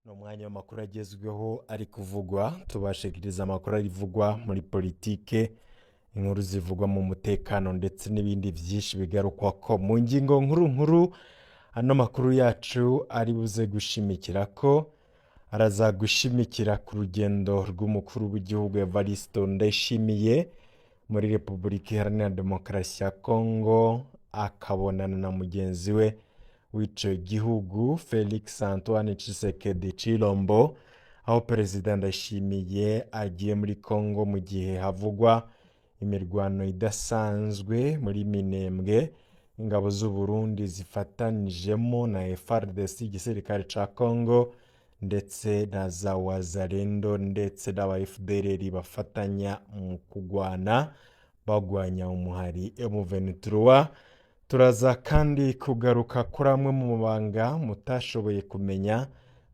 Ni umwanya w'amakuru agezweho ari kuvugwa, tubashikiriza amakuru arivugwa muri politike, inkuru zivugwa mu mutekano ndetse n'ibindi vyinshi bigarukwako. Mu ngingo nkuru nkuru ano makuru yacu ari buze gushimikirako, araza gushimikira ku rugendo rw'umukuru w'igihugu Evariste Ndayishimiye muri Repubulika Iharanira Demokarasi ya Kongo, akabonana na mugenzi we w'ico gihugu Felix Antoine Tshisekedi Tshilombo, aho Perezida Ndayishimiye agiye muri Kongo mu gihe havugwa imirwano idasanzwe muri Minembwe, ingabo z'u Burundi zifatanijemo na FARDC, igisirikare ca Kongo, ndetse na za Wazalendo ndetse n'aba FDLR bafatanya mu kugwana bagwanya umuhari M23. Turaza kandi kugaruka kuri amwe mu mabanga mutashoboye kumenya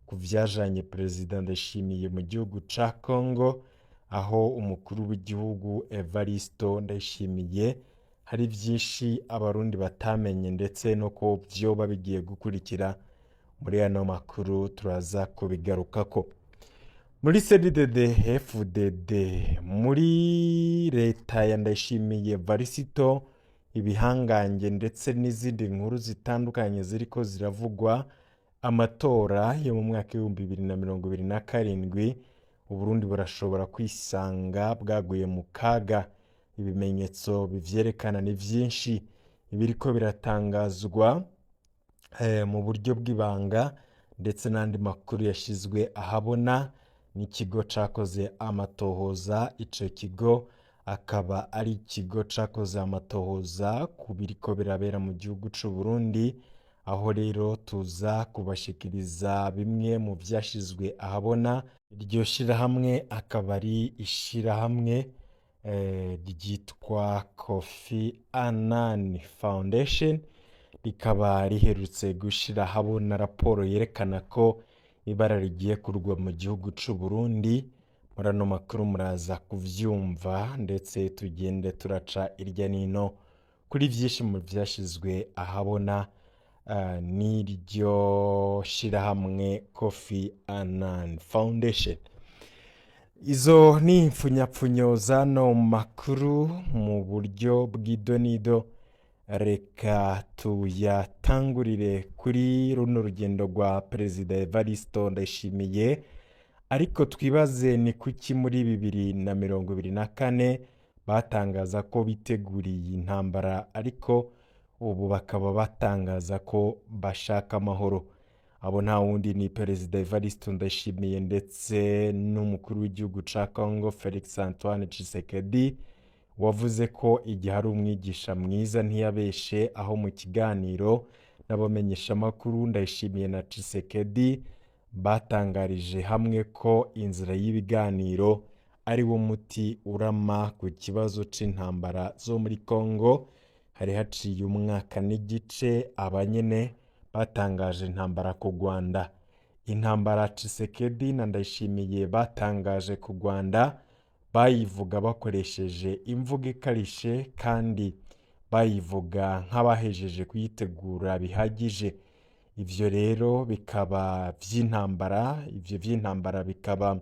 ku vyajanye Perezida Ndayishimiye mu gihugu ca Kongo, aho umukuru w'igihugu Evaristo Ndayishimiye hari vyinshi abarundi batamenye ndetse no ko vyoba bigiye gukurikira. Muri ano makuru turaza kubigarukako. Muri CDD FDD, muri leta ya Ndayishimiye Varisito, ibihangange ndetse n'izindi nkuru zitandukanye ziriko ziravugwa. Amatora yo mu mwaka w'2027, Uburundi burashobora kwisanga bwaguye mu kaga. Ibimenyetso bivyerekana ni vyinshi, ibiriko biratangazwa mu buryo bw'ibanga ndetse n'andi makuru yashizwe ahabona n'ikigo cakoze amatohoza. Ico kigo akaba ari ikigo cakoze amatohoza ku biriko birabera mu gihugu c'u Burundi, aho rero tuza kubashikiriza bimwe mu vyashizwe ahabona. Iryo shirahamwe akaba ari ishirahamwe ryitwa Kofi Annan Foundation, rikaba riherutse gushira ahabona raporo yerekana ko ibara rigiye kurwa mu gihugu c'u Burundi. Muri ano makuru muraza kuvyumva, ndetse tugende turaca irya nino kuri vyinshi mu vyashizwe ahabona n'iryo shirahamwe Kofi Annan Foundation. Izo ni impfunyapfunyo z'ano makuru mu buryo bw'idonido. Reka tuyatangurire kuri runo rugendo rwa Perezida Evaristo Ndayishimiye, ariko twibaze ni kuki muri 2024 batangaza ko biteguriye intambara, ariko ubu bakaba batangaza ko bashaka amahoro. Abo nta wundi ni Perezida Evariste Ndayishimiye ndetse n'umukuru w'igihugu ca Congo Felix Antoine Tshisekedi, wavuze ko igihe ari umwigisha mwiza ntiyabeshe, aho mu kiganiro n'abamenyeshamakuru Ndayishimiye na Tshisekedi batangarije hamwe ko inzira y'ibiganiro ari wo muti urama ku kibazo c'intambara zo muri Congo. Hari haciye umwaka n'igice abanyene batangaje intambara ku Rwanda. Intambara Tshisekedi na Ndayishimiye batangaje ku Rwanda bayivuga bakoresheje imvugo ikarishe, kandi bayivuga nk'abahejeje kuyitegura bihagije. Ivyo rero bikaba vy'intambara, ivyo vy'intambara bikaba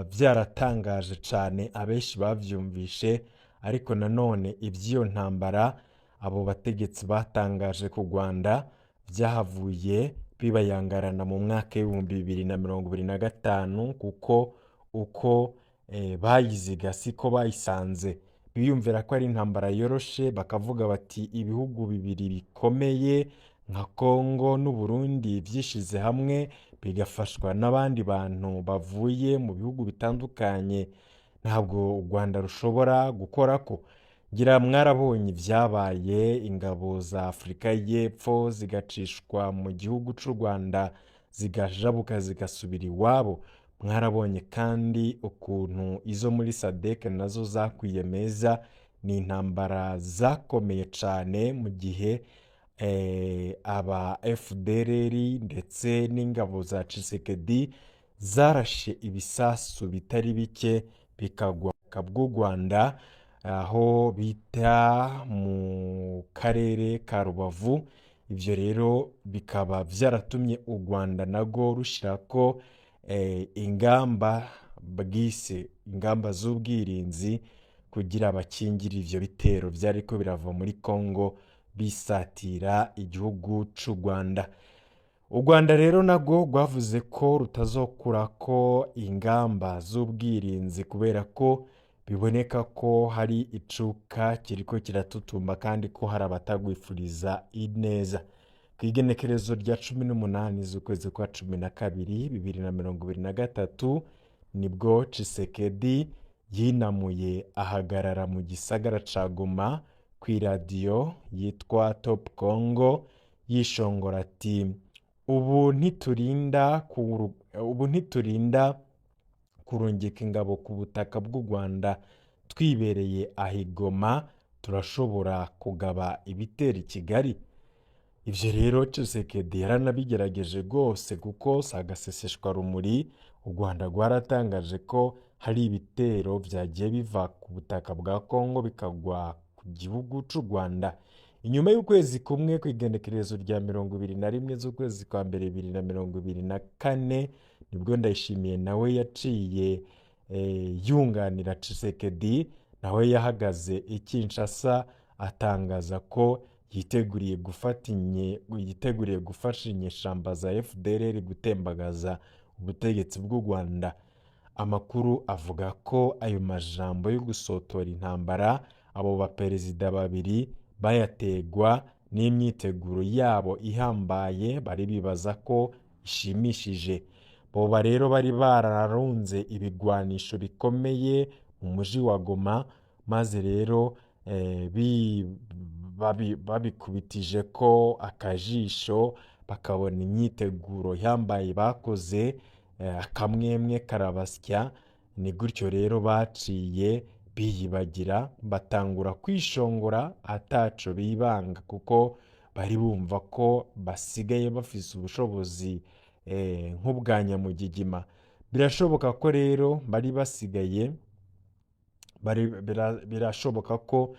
vyaratangaje cane abenshi bavyumvishe. Ariko nanone ivy'iyo ntambara abo bategetsi batangaje ku Rwanda vyahavuye bibayangarana mu mwaka w'2025, kuko uko bayiziga siko bayisanze. Biyumvira ko ari intambara yoroshe, bakavuga bati ibihugu bibiri bikomeye nka Congo n'Uburundi vyishize hamwe bigafashwa n'abandi bantu bavuye mu bihugu bitandukanye, ntabwo u Rwanda rushobora gukorako. Ngira mwarabonye ivyabaye, ingabo za Afurika y'Epfo zigacishwa mu gihugu c'u Rwanda, zigajabuka zigasubira iwabo. Mwarabonye kandi ukuntu izo muri SADC nazo zakwiye meza. Ni intambara zakomeye cane mu gihe aba FDLR ndetse n'ingabo za Tshisekedi zarashe ibisasu bitari bike bikagwa bw'u Rwanda, aho bita mu karere ka Rubavu. Ivyo rero bikaba vyaratumye u Rwanda narwo rushirako ingamba bwise ingamba z'ubwirinzi kugira bakingire ivyo bitero vyariko birava muri Congo bisatira igihugu c'u Rwanda. U Rwanda rero narwo rwavuze ko rutazokurako ingamba z'ubwirinzi kubera ko biboneka ko hari icuka kiriko kiratutumba kandi ko hari abatagwifuriza ineza. Kw'igenekerezo rya 18 z'ukwezi kwa 12 2023 nibwo Tshisekedi yinamuye ahagarara mu gisagara ca Goma kw'iradiyo yitwa Top Congo yishongora ati ubu ntiturinda kurungika ingabo ku butaka bw'u Rwanda twibereye aha i Goma turashobora kugaba ibitero i Kigali. Ivyo rero Tshisekedi yaranabigerageje rwose kuko si agaseseshwarumuri, u Rwanda rwaratangaje ko hari ibitero vyagiye biva ku butaka bwa Congo bikagwa ku gihugu c'u Rwanda. Inyuma y'ukwezi kumwe kw'igenekerezo rya 21 z'ukwezi kwa mbere 2024 nibwo Ndayishimiye nawe yaciye yunganira Tshisekedi, nawe yahagaze i Kinshasa atangaza ko yiteguriye gufasha inyeshamba za FDLR gutembagaza ubutegetsi bw'u Rwanda. Amakuru avuga ko ayo majambo yo gusotora intambara abo baperezida babiri bayategwa n'imyiteguro yabo ihambaye bari bibaza ko ishimishije. Boba rero bari bararunze ibigwanisho bikomeye mu muji wa Goma, maze rero babikubitije ko akajisho bakabona imyiteguro ihambaye bakoze, akamwemwe karabasya. Ni gutyo rero baciye biyibagira batangura kwishongora ataco bibanga kuko bari bumva ko basigaye bafise ubushobozi nk'ubwa nyamugigima. Birashoboka ko rero bari basigaye birashoboka ko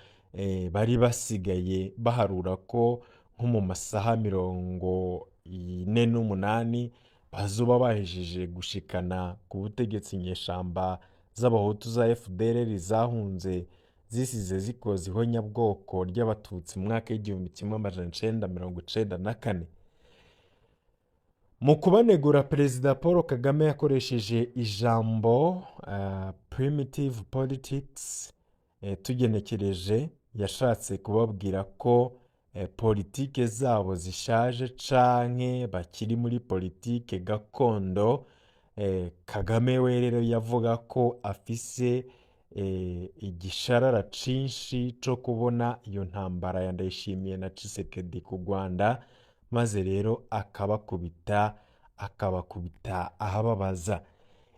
bari basigaye baharura ko nko mu masaha 48 bazoba bahejeje gushikana ku butegetsi inyeshamba z'abahutu za FDLR zahunze zisize zikoze ihonyabwoko ry'abatutsi mu mwaka w'1994. Mu kubanegura Perezida Paul Kagame yakoresheje ijambo primitive politics, tugenekereje yashatse kubabwira ko politike zabo zishaje canke bakiri muri politike gakondo. Kagame we rero yavuga ko afise igisharara cinshi co kubona iyo ntambara ya Ndayishimiye na Tshisekedi ku Rwanda, maze rero akabakubita ahababaza.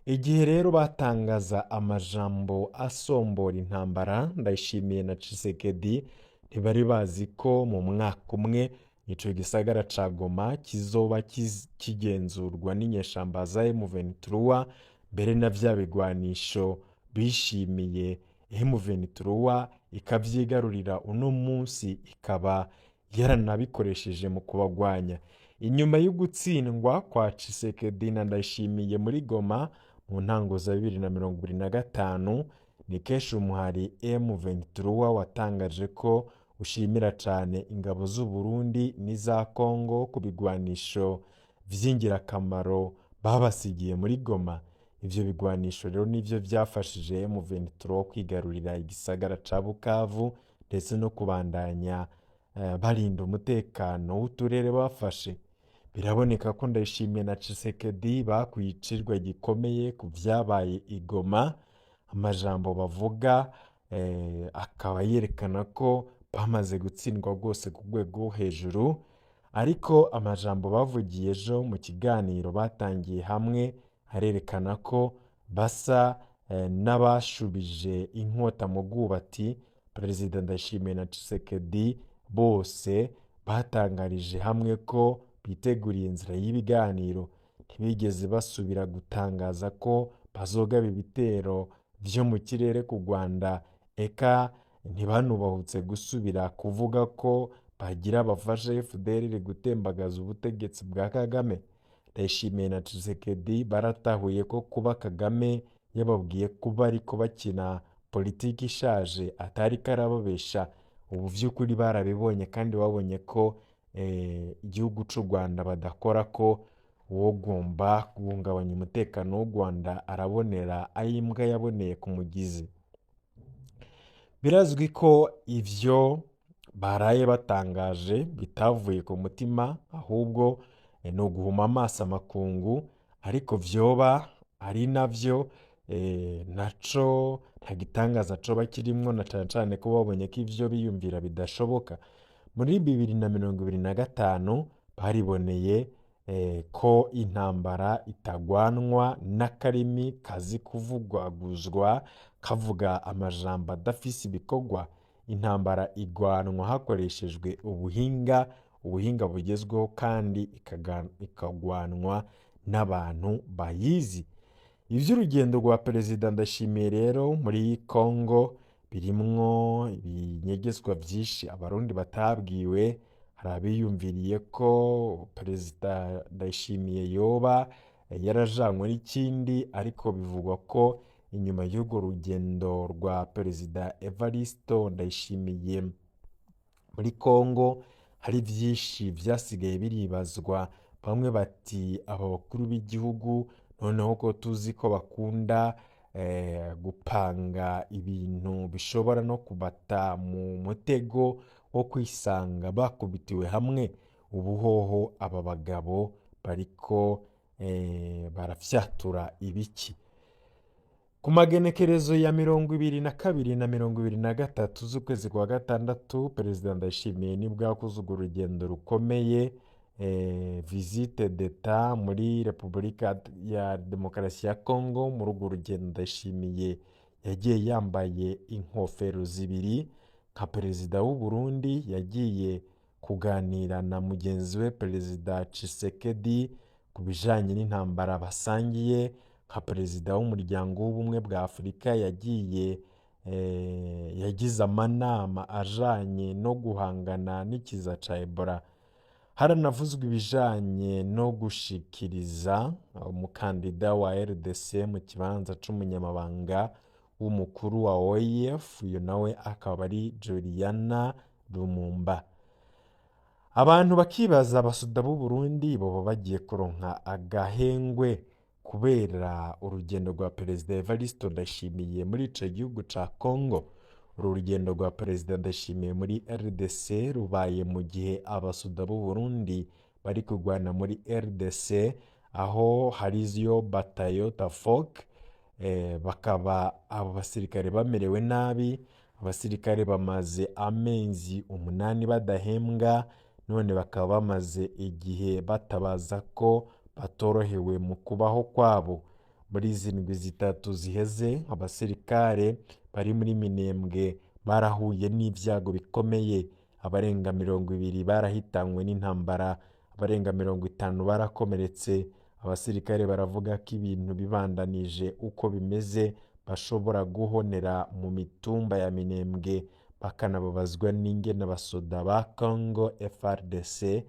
Igihe rero batangaza amajambo asombora intambara, Ndayishimiye na Tshisekedi ntibari bazi ko mu mwaka umwe ico gisagara ca Goma kizoba kigenzurwa n'inyeshamba za M23, mbere na vya bigwanisho bishimiye M23 ikavyigarurira uno munsi ikaba yaranabikoresheje mu kubagwanya. Inyuma yo gutsindwa kwa Tshisekedi na Ndayishimiye muri Goma mu ntango za 2025, ni kenshi umuhari M23 watangaje ko ushimira cane ingabo z'u Burundi n'iza Congo ku bigwanisho vy'ingirakamaro babasigiye muri Goma. Ivyo bigwanisho rero nivyo vyafashije M23 kwigarurira igisagara ca Bukavu ndetse no kubandanya barinda umutekano w'uturere bafashe. Biraboneka ko Ndayishimiye na Tshisekedi bakuye icirwa gikomeye ku vyabaye i Goma. Amajambo bavuga akaba yerekana ko bamaze gutsindwa rwose ku rwego rwo hejuru, ariko amajambo bavugiye ejo mu kiganiro batangiye hamwe arerekana ko basa n'abashubije inkota mu bwubati. Perezida Ndayishimiye na Tshisekedi bose batangarije hamwe ko biteguriye inzira y'ibiganiro, ntibigeze basubira gutangaza ko bazogaba ibitero vyo mu kirere ku Rwanda, eka ntibanubahutse gusubira kuvuga ko Bagira bafashe FDLR gutembagaza ubutegetsi bwa Kagame. Ndayishimiye na Tshisekedi baratahuye ko kuba Kagame yababwiye ko bariko bakina politiki ishaje atari karababesha. Ubu vy'ukuri barabibonye kandi babonye ko igihugu c'u Rwanda badakora ko uwogomba guhungabanya umutekano w'u Rwanda arabonera ayimbwa yaboneye ku mugizi. Birazwi ko ivyo baraye batangaje bitavuye ku mutima, ahubwo ni uguhuma amaso amakungu, ariko vyoba ari navyo naco nta gitangaza coba kirimwo, na cane cane ko babonye ko ivyo biyumvira bidashoboka. Muri 2025 bariboneye ko intambara itagwanwa n'akarimi kazi kuvugwaguzwa kavuga amajambo adafise ibikorwa. Intambara igwanwa hakoreshejwe ubuhinga, ubuhinga bugezweho, kandi ikagwanwa n'abantu bayizi. Ivy'urugendo rwa Perezida Ndayishimiye rero muri Congo birimwo ibinyegezwa vyinshi abarundi batabwiwe. Hari abiyumviriye ko Perezida Ndayishimiye yoba yarajanywe n'ikindi, ariko bivugwa ko inyuma y'urwo rugendo rwa Perezida Evaristo Ndayishimiye muri Congo hari vyinshi vyasigaye biribazwa. Bamwe bati aba bakuru b'igihugu noneho ko tuzi ko bakunda gupanga ibintu bishobora no kubata mu mutego wo kwisanga bakubitiwe hamwe, ubu hoho aba bagabo bariko barafyatura ibiki? Ku magenekerezo ya 22 na 23 z'ukwezi kwa gatandatu, Perezida Ndayishimiye nibwo yakoze urwo rugendo rukomeye, visite d'etat muri Repubulika ya Demokarasi ya Congo. Muri urwo rugendo Ndayishimiye yagiye yambaye inkofero zibiri nka perezida w'u Burundi, yagiye kuganira na mugenzi we Perezida Tshisekedi ku bijanye n'intambara basangiye. Nka perezida w'umuryango w'ubumwe bwa Afurika yagiye yagize amanama ajanye no guhangana n'ikiza ca Ebola. Haranavuzwe ibijanye no gushikiriza umukandida wa RDC mu kibanza c'umunyamabanga w'umukuru wa OIF, uyu nawe akaba ari Juliana Lumumba. Abantu bakibaza abasoda b'u Burundi boba bagiye kuronka agahengwe kubera urugendo rwa Perezida Evaristo Ndayishimiye muri ico gihugu ca Congo. Uru rugendo rwa Perezida Ndayishimiye muri RDC rubaye mu gihe abasoda b'u Burundi bari kurwana muri RDC, aho hariyo batayo Tafok, bakaba abo basirikare bamerewe nabi. Abasirikare bamaze amezi 8 badahembwa, none bakaba bamaze igihe batabaza ko batorohewe mu kubaho kwabo. Muri izi ndwi zitatu ziheze, abasirikare bari muri Minembwe barahuye n'ivyago bikomeye. Abarenga 20 barahitanywe n'intambara, abarenga 50 barakomeretse. Abasirikare baravuga ko ibintu bibandanije uko bimeze bashobora guhonera mu mitumba ya Minembwe, bakanababazwa n'ingene abasoda ba Congo FARDC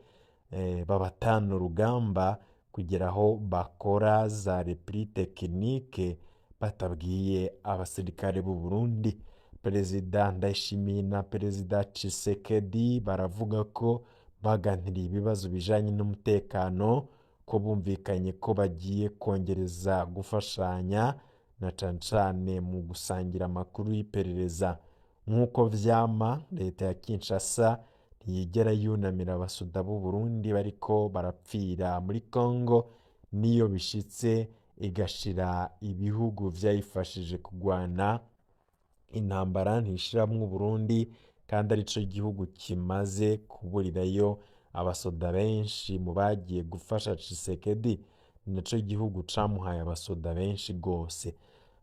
babatana urugamba kugera aho bakora za repli technique batabwiye abasirikare b'u Burundi. Perezida Ndayishimiye na Perezida Tshisekedi baravuga ko baganiriye ibibazo bijanye n'umutekano, ko bumvikanye ko bagiye kongereza gufashanya na cane cane mu gusangira amakuru y'iperereza. Nk'uko vyama, leta ya Kinshasa ntiyigera yunamira abasoda b'u Burundi bariko barapfira muri Congo, niyo bishitse igashira ibihugu vyayifashije kugwana intambara ntishiramwo Uburundi, kandi arico gihugu kimaze kuburirayo abasoda benshi mu bagiye gufasha Tshisekedi, naco gihugu camuhaye abasoda benshi gose.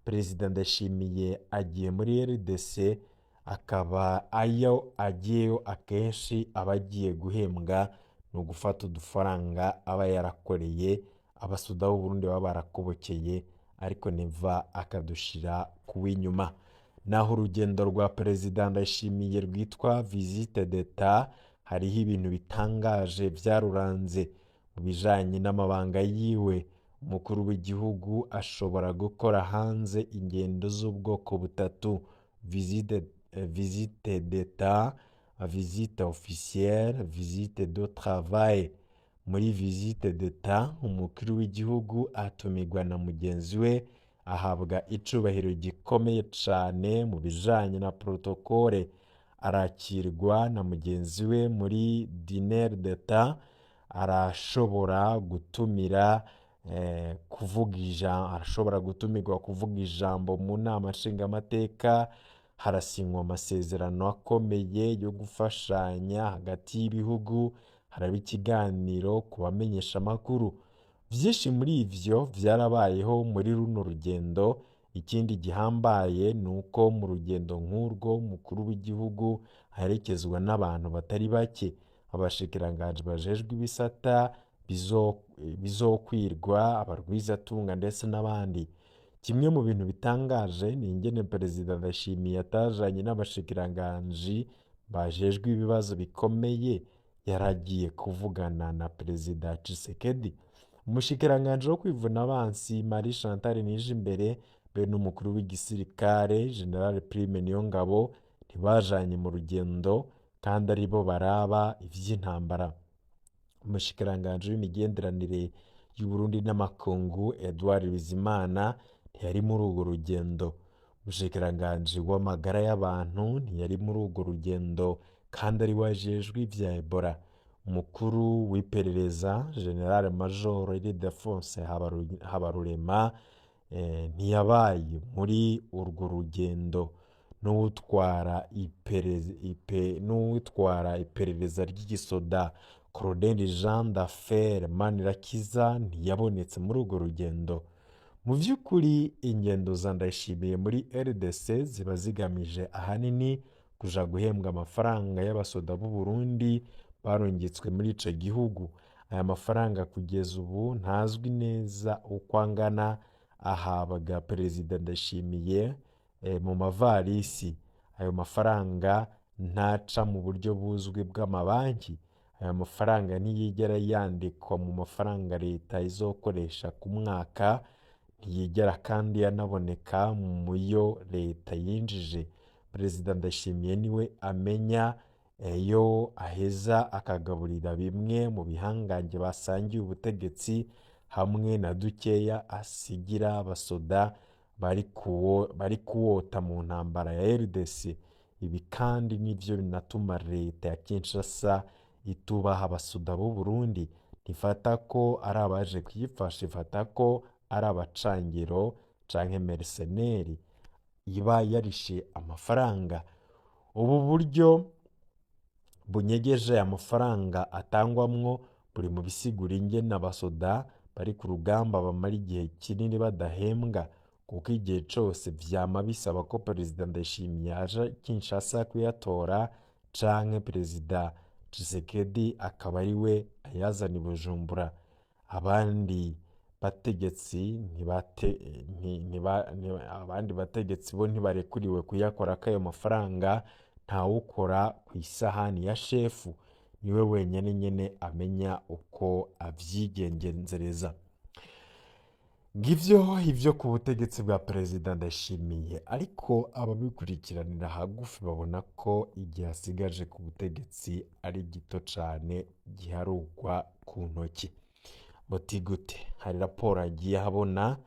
Perezida Ndayishimiye agiye muri RDC, akaba ayo agiyeyo akenshi aba agiye guhembwa ni ugufata udufaranga aba yarakoreye abasoda b'u Burundi baba barakobokeye, ariko neva akadushira kuw'inyuma. Naho urugendo rwa Perezida Ndayishimiye rwitwa visite d'etat, Hariho ibintu bitangaje vyaruranze mu bijanye n'amabanga yiwe. Umukuru w'igihugu ashobora gukora hanze ingendo z'ubwoko butatu: visite d'État, visite officielle, visite de travail. Muri visite d'État, umukuru w'igihugu atumirwa na mugenzi we, ahabwa icubahiro gikomeye cane mu bijanye na protokole, arakirwa na mugenzi we muri dîner d'État, arashobora gutumira kuvuga ijambo, arashobora gutumirwa kuvuga ijambo mu nama nshingamateka, harasinywa amasezerano akomeye yo gufashanya hagati y'ibihugu, haraba ikiganiro ku bamenyeshamakuru. Vyinshi muri ivyo vyarabayeho muri runo rugendo. Ikindi gihambaye ni uko mu rugendo nk'urwo umukuru w'igihugu aherekezwa n'abantu batari bake, abashikiranganji bajejwe ibisata bizokwirwa, abarwizatunga ndetse n'abandi. Kimwe mu bintu bitangaje ni ingene Perezida Ndayishimiye atajanye n'abashikiranganji bajejwe ibibazo bikomeye yaragiye kuvugana na Perezida Tshisekedi. Umushikiranganji wo kwivuna abansi Marie Chantal Nijimbere be n'umukuru w'igisirikare General Prime Niyongabo ntibajanye mu rugendo kandi aribo baraba ivy'intambara. Umushikiranganji w'imigenderanire y'Uburundi n'amakungu Edouard Bizimana ntiyari muri urwo rugendo. Umushikiranganji w'amagara y'abantu ntiyari muri urwo rugendo kandi ari we ajejwe ivya Ebola. Umukuru w'iperereza General Major Ildefonse Habarurema ntiyabaye muri urwo rugendo. N'uwutwara iperereza ry'igisoda Colonel Jean Dafer Manirakiza ntiyabonetse muri urwo rugendo. Mu vy'ukuri ingendo za Ndayishimiye muri RDC ziba zigamije ahanini kuja guhembwa amafaranga y'abasoda b'u Burundi barungitswe muri ico gihugu. Aya mafaranga kugeza ubu ntazwi neza uko angana, ahabwa Perezida Ndayishimiye mu mavarisi. Ayo mafaranga ntaca mu buryo buzwi bw'amabanki. Aya mafaranga ntiyigera yandikwa mu mafaranga leta izokoresha ku mwaka, ntiyigera kandi anaboneka mu yo leta yinjije. Perezida Ndayishimiye niwe amenya eyo aheza akagaburira bimwe mu bihangange basangiye ubutegetsi hamwe na dukeya asigira abasoda bari kuwota mu ntambara ya RDC. Ibi kandi nivyo binatuma leta ya Kinshasa itubaha abasoda b'u Burundi. Ntifata ko ari abaje kuyifasha, ifata ko ari abacangiro canke merceneri iba yarishe amafaranga. Ubu buryo bunyegeje amafaranga atangwamwo buri mu bisigura ingene abasoda bari ku rugamba bamara igihe kinini badahembwa, kuko igihe cose vyama bisaba ko Perezida Ndayishimiye aja Kinshasa kuyatora canke Perezida Tshisekedi akaba ari we ayazana i Bujumbura. Abandi bategetsi abandi bategetsi bo ntibarekuriwe kuyakorako ayo mafaranga, ntawukora ku isahani ya shefu, niwe wenyene nyene amenya uko avyigengenzereza. Ngivyo ivyo ku butegetsi bwa Perezida Ndayishimiye, ariko ababikurikiranira hagufi babona ko igihe asigaje ku butegetsi ari gito cane giharurwa ku ntoki. Muti gute? Hari raporo agiye ahabona,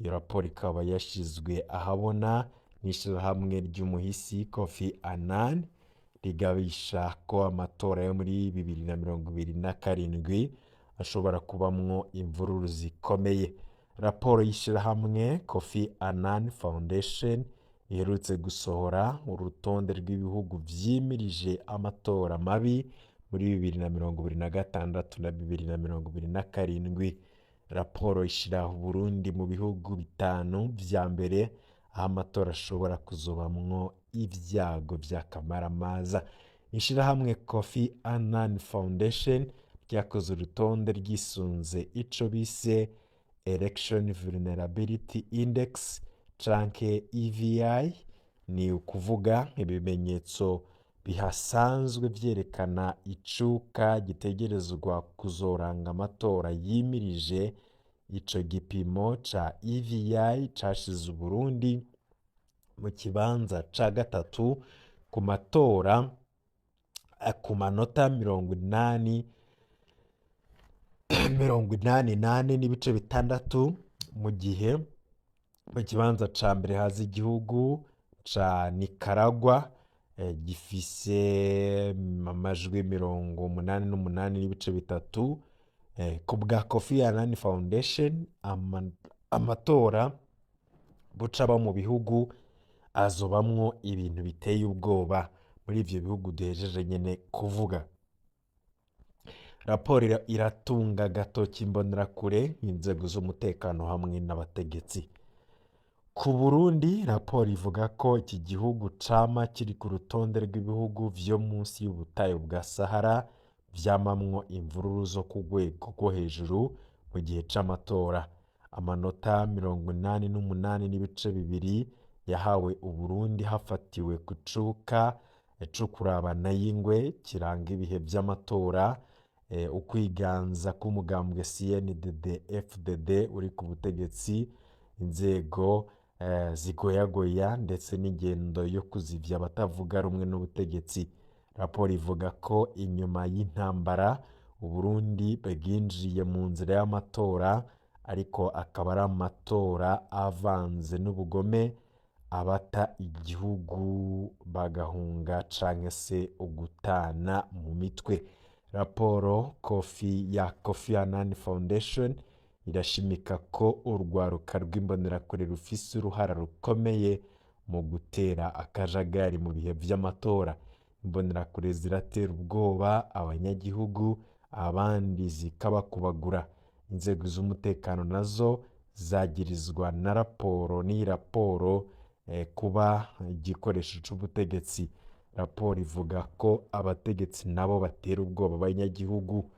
iyo raporo ikaba yashizwe ahabona n'ishirahamwe ry'umuhisi Kofi Annan, rigabisha ko amatora yo muri 2027 ashobora kubamwo imvururu zikomeye. Raporo y'ishirahamwe Kofi Annan Foundation iherutse gusohora urutonde rw'ibihugu vyimirije amatora mabi muri 2026 na 2027. Raporo ishira Uburundi mu bihugu bitanu vya mbere aho amatora ashobora kuzobamwo ivyago vy'akamaramaza. Ishirahamwe Kofi Annan Foundation ryakoze urutonde ryisunze ico bise Election Vulnerability Index canke EVI, ni ukuvuga ibimenyetso Bihasanzwe vyerekana icuka gitegerezwa kuzoranga amatora yimirije. Ico gipimo ca EVI cashize Uburundi mu kibanza ca gatatu ku matora, ku manota 84.6, mu gihe mu kibanza ca mbere haza igihugu ca Nicaragua, gifise amajwi 88.3. Ku bwa Kofi Annan Foundation, amatora buca aba mu bihugu azobamwo ibintu biteye ubwoba muri ivyo bihugu duhejeje nyene kuvuga. Raporo iratunga agatoki imbonerakure, inzego z'umutekano hamwe n'abategetsi. Ku Burundi, raporo ivuga ko iki gihugu cama kiri ku rutonde rw'ibihugu vyo munsi y'ubutayu bwa Sahara vyamamwo imvururu zo ku rwego rwo hejuru mu gihe c'amatora. Amanota 88.2 yahawe Uburundi hafatiwe ku cuka co kurabana y'ingwe kiranga ibihe vy'amatora, ukwiganza k'umugambwe CNDD FDD uri ku butegetsi, inzego zigoyagoya ndetse n'ingendo yo kuzivya abatavuga rumwe n'ubutegetsi. Raporo ivuga ko inyuma y'intambara Uburundi bwinjiye mu nzira y'amatora, ariko akaba ari amatora avanze n'ubugome, abata igihugu bagahunga canke se ugutana mu mitwe. Raporo Kofi ya Kofi Annan Foundation irashimika ko urwaruka rw'imbonerakure rufise uruhara rukomeye mu gutera akajagari mu bihe vy'amatora. Imbonerakure ziratera ubwoba abanyagihugu, abandi zikabakubagura. Inzego z'umutekano nazo zagirizwa na raporo n'iyi raporo kuba igikoresho c'ubutegetsi. Raporo ivuga ko abategetsi nabo batera ubwoba abanyagihugu,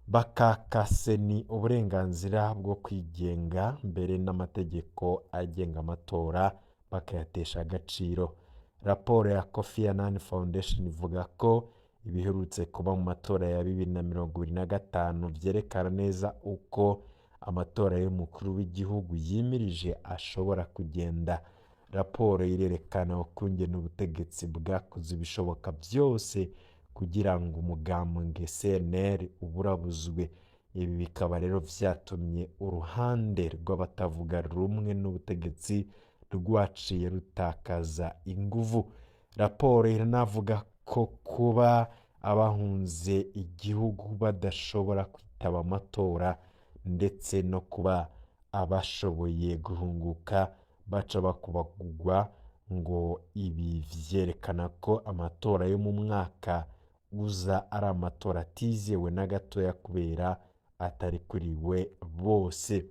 bakaka seni uburenganzira bwo kwigenga mbere n'amategeko agenga amatora bakayatesha agaciro. Raporo ya Kofi Annan Foundation ivuga ko ibiherutse kuba mu matora ya 2025 vyerekana neza uko amatora y'umukuru w'igihugu yimirije ashobora kugenda. Raporo irerekana ukungene ubutegetsi bwakoze ibishoboka vyose kugira ngo umugambwe CNL uburabuzwe. Ibi bikaba rero vyatumye uruhande rw'abatavuga rumwe n'ubutegetsi rwaciye rutakaza inguvu. Raporo iranavuga ko kuba abahunze igihugu badashobora kwitaba amatora, ndetse no kuba abashoboye guhunguka baca bakubagurwa, ngo ibi vyerekana ko amatora yo mu mwaka uza ari amatora atizewe na gatoya kubera atarikuriwe bose.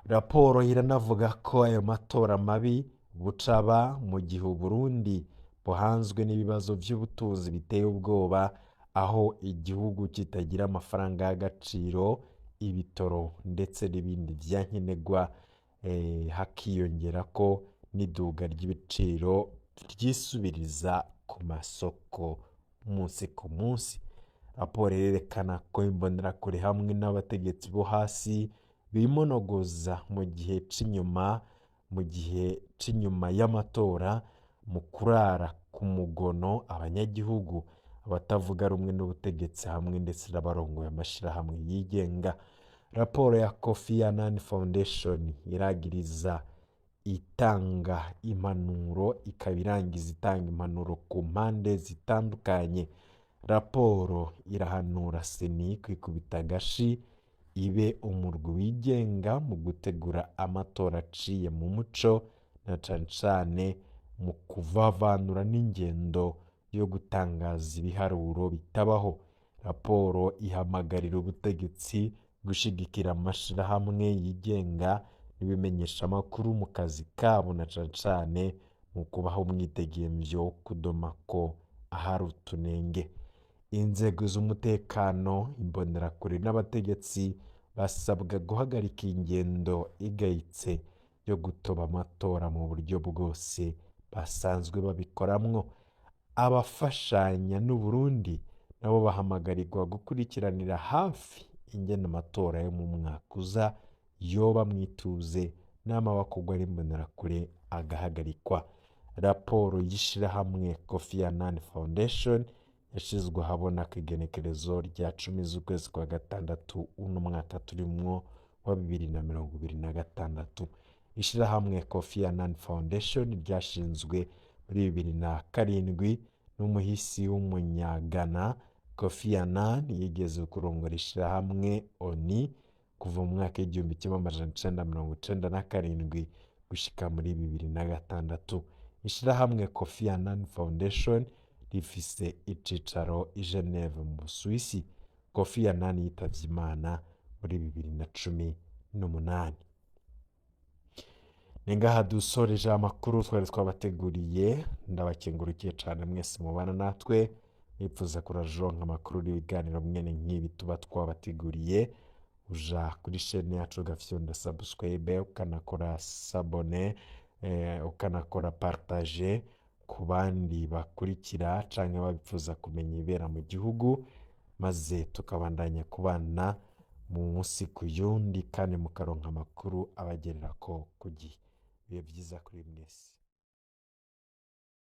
Raporo iranavuga ko ayo matora mabi bucaba mu gihe Uburundi buhanzwe n'ibibazo vy'ubutunzi biteye ubwoba, aho igihugu kitagira amafaranga y'agaciro, ibitoro ndetse n'ibindi vyankenerwa, hakiyongera ko n'iduga ry'ibiciro ryisubiriza ku masoko umunsi ku munsi. Raporo irerekana ko imbonerakure hamwe n'abategetsi bo hasi bimonogoza mu gihe c'inyuma y'amatora mu kurara ku mugono abanyagihugu, abatavuga rumwe n'ubutegetsi hamwe ndetse n'abarongoye amashirahamwe yigenga. Raporo ya Kofi Annan Foundation iragiriza itanga impanuro, ikaba irangiza itanga impanuro ku mpande zitandukanye. Raporo irahanura seni kwikubita agashi, ibe umurwi wigenga mu gutegura amatora aciye mu muco, na cane cane mu kuvavanura n'ingendo yo gutangaza ibiharuro bitabaho. Raporo ihamagarira ubutegetsi gushigikira amashirahamwe yigenga n'ibimenyeshamakuru mu kazi kabo, na cane cane mu kubaha umwidegemvyo wo kudomako ahari utunenge. Inzego z'umutekano, imbonerakure n'abategetsi basabwa guhagarika ingendo igayitse yo gutoba amatora mu buryo bwose basanzwe babikoramwo. Abafashanya n'Uburundi nabo bahamagarirwa gukurikiranira hafi ingene amatora yo mu mwaka uza yoba mwituze n'amabakorwa n'imbonerakure agahagarikwa. Raporo y'ishirahamwe Kofi Annan Foundation yashizwe ahabona ku igenekerezo rya 10 z'ukwezi kwa gatandatu uno mwaka turimwo wa 2026. Ishirahamwe Kofi Annan Foundation ryashinzwe muri 2007 n'umuhisi w'umunyagana Kofi Annan, yigeze kurongora ishirahamwe ONU kuva mu mwaka w'1997 gushika muri 2006. Ishirahamwe Kofi Annan Foundation rifise icicaro i Geneve mu Busuwisi. Kofi Annan yitavye Imana muri 2018. Ni ngaha dusoreje amakuru twari twabateguriye. Ndabakengurukiye cane mwese mubana natwe, mwipfuza kurajonka amakuru n'ibiganiro mwene nk'ibi tuba twabateguriye. Uja kuri chaîne yacu ugafyonda subscribe, ukanakora s'abonner, ukanakora partager ku bandi bakurikira canke babipfuza kumenya ibibera mu gihugu, maze tukabandanya kubana mu munsi ku yundi kandi mukaronka amakuru abagererako ku gihe. Ibihe vyiza kuri mwese.